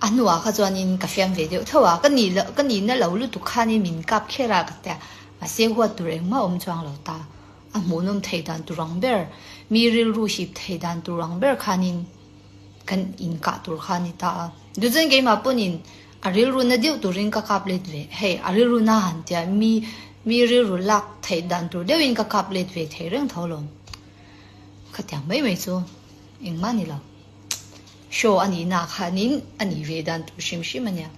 A hnuah kha chuanin ka fiam ve deuh tho a, ka nih loh ka nihna lo lutuk khanin min kap kher a ka tia, mahse huat tur engmah awm chuang lo ta. A hmuhnawm theih dan tur ang ber, mi rilru hip theih dan tur ang ber khanin kan inkah tur kha a ni ta a. Duhchuan keimah pawnin a rilru na deuh turin ka kap let ve, hei a rilru na han tia mi mi rilru lak theih dan tur deuhin ka kap let ve thei reng tho lawm. Khatiang mai mai chu engmah a ni lo. Show a nihna khanin a nih ve dan tur hrim hrim a nia.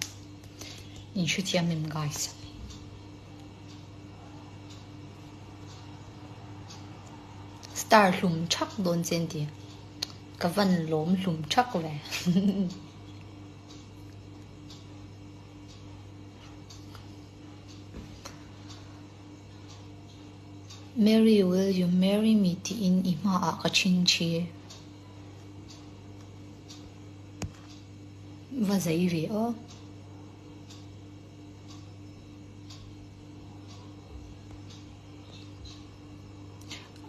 In hrethiam em guys? Star hlum thak dawn che an ti. Ka van lawm hlum thak ve. Mary will you marry me tiin i hmaah ka thin thi. Va zei ve aw.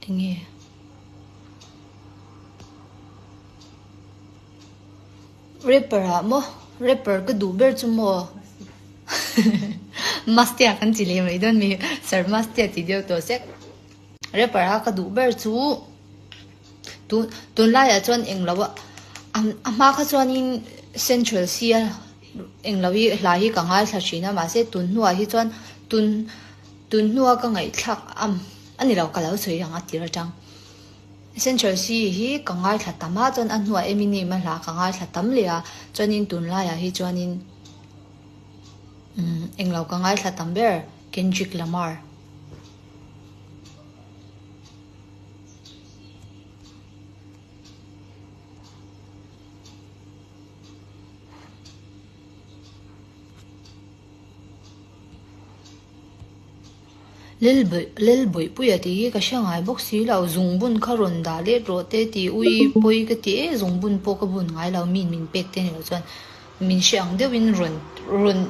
Enge? Rapper ah maw? Rapper ka duh ber chu maw? Mastea kan ti leh mai dawn mi. Sir Mastea ti deuh tawh sek. Rapper a ka duh ber chu tun tunlaiah chuan englo a a hma kha chuanin Central Cee a englo hi hla hi ka ngaithla thin a mahse tun hnuah hi chuan tun tun hnua ka ngaihthlak am a ni lo ka lo sawi ang a tir atang Central Cee hi ka ngaithla tam a chuan a hnuah Eminem a hla ka ngaithla tam leh a chuanin tunlaiah hi chuanin umm englo ka ngaithla tam ber Kendrick Lamar. Lelbuihpuia tih hi ka hre ngai bawk si lo, zungbun kha rawn dah let rawh te tih ui pawi ka ti e, zungbun pawh ka bun ngai lo, min min pek te ni lo chuan min hre ang deuhin rawn rawn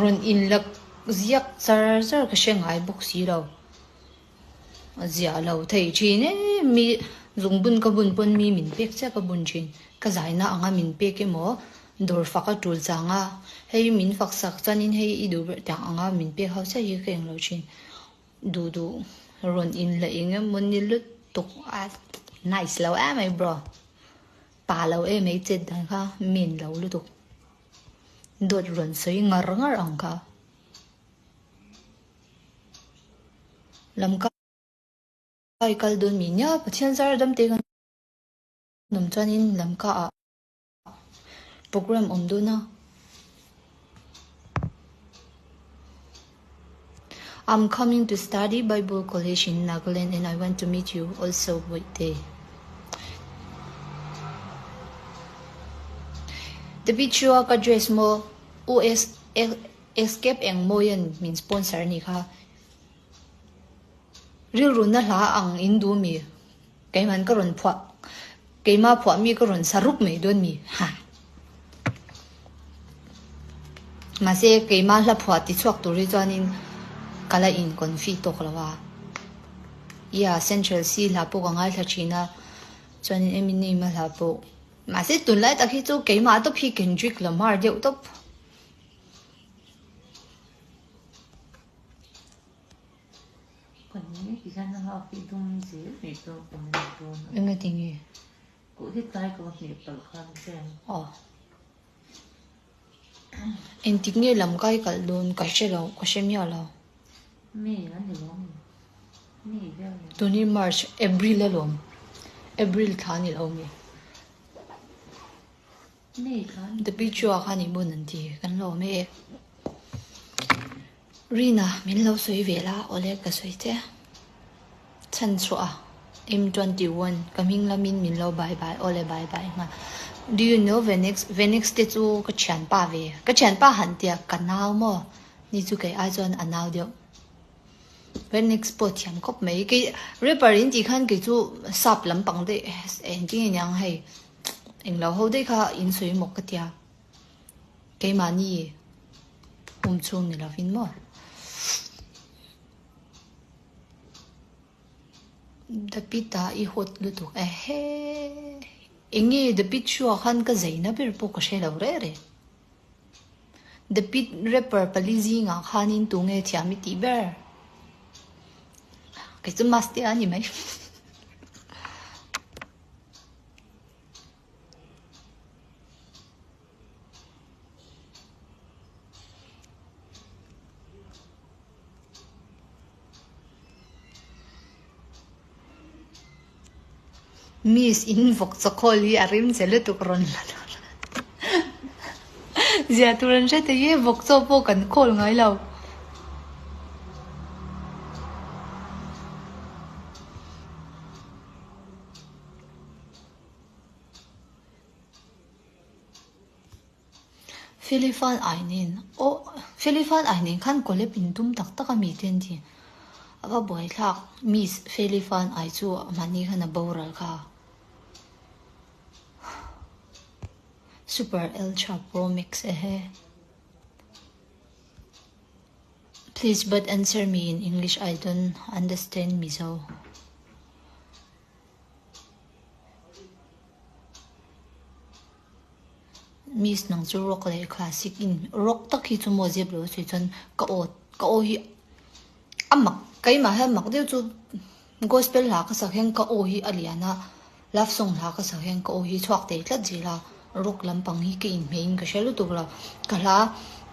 rawn inla Ziak char char ka hre ngai bawk si lo. A ziah lo thei thin e, mi zungbun ka bun pawn mi min pek chiah ka bun thin. Ka zaina anga min pek emaw dawr fak a tul chang a, hei min fak sak chuanin hei i duh ber tiang anga min pek ho chiah hi ka englo thin. Duh duh rawn inla eng emaw ni lutuk a nice lo em mai bro. Pa lo em mai chet dan kha min lo lutuk. Dawt rawn sawi ngar ngar ang kha. Lam kai kal dawn mi nia Pathian zar dam te kan awm chuanin lamka ah program awm dawn a. I'm coming to study Bible College in Nagaland and I want to meet you also Bawihte. The picture a ka dress maw US Escape eng mawian min sponsor anih kha. Rilru na hla ang in duh mi Keiman ka rawn phuah, keima phuah mi ka rawn sa rup mai dawn mi, ha. Mahse keima hla phuah ti chhuak tur hi chuanin ka la in confi tawk lo a. Yeah, Central Cee hla pawh ka ngaithla thin a, chuanin Eminem a hla pawh. Mahse tunlai tak hi chu keimah tawp hi Kendrick Lamar deuh tawp. Enga tinge? Aw. Engtik nge lam kai kalh dawn ka hre lo, ka hre miah lo. Tuni March, April alawm. April thla a ni lo mi. The picture ah khan i bun an ti kan lo awm e. Rina min lo sawi ve la awle ka sawi che. Chhan chhuah a M21 ka hming lamin min lo bye bye awle bye bye nghal. Do you know Venix Venix te chu ka thianpa ve ka thianpa han tia ka nau maw ni chu kei ai chuan a nau deuh. Venix pawh thiam khawp mai kei rapper in tih khan kei chu sap lampang daih engtin nge niang hei. Englo ho daih kha in sawi maw ka tia. Keimahni awm chhung ni lovin maw. The pit ah i hot lutuk ehe. Enge the pit show ah khan ka zeina ber pawh ka hre lo reh reh. The Pit rapper pali zingah khanin tunge thiam i tih ber? Kei chu Mastea a ni mai. Miss in vawk chawkhawl hi a rim che lutuk rawn la ta Zia tur an hre thei e, vawk chaw pawh kan khawl ngai lo. Felifan ainin aw Felifan ainin khan collab in tum tak tak a mi te an ti. A va buaithlak Miss Felifan ai chu mahni khan a boral kha. Super Ultra Pro Max ehe. Please but answer me in English I don't understand Mizo. Miss nang chu rock leh classic in rock tak hi chu maw zep lo sawi chuan ka aw ka aw hi a mak keimah hian mak deuh chu gospel hla ka sak hian ka aw hi a lian a love song hla ka sak hian ka aw hi chhuak thei tlat zel a rock lampang hi ka inhmeh in ka hre lutuk lo ka hla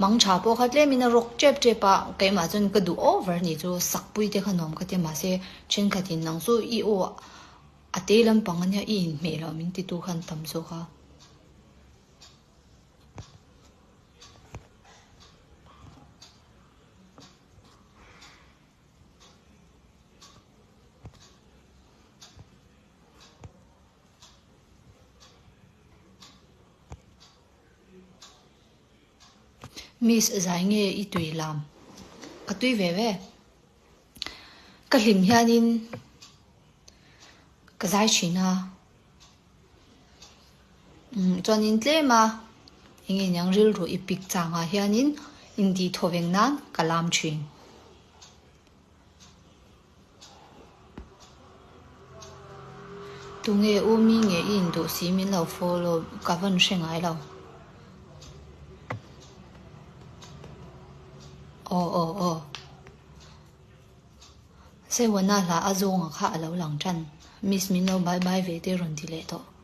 mang tha pawh kha tlem in a rock tep tep a keimah chuan ka duh over a nih chu sakpui te kha nuam ka ti a mahse thenkhat in nang chu i aw A te lampang ania i inhmeh loh min titu khan tam zawk a. Miss zai nge i tui lam? Ka tui ve ve. Ka hlim hianin ka zai thin a, umm chuanin tlem a eng nge niang rilru i pik changah hianin intih thaw veng nan ka lam thin. Tunge u mi nge i induh si min lo follow ka vawn hre ngai lo. Aw aw aw. Saiwana hla a zawnga kha a lo lang tan. Miss min lo bye bye ve te rawn ti leh tawh.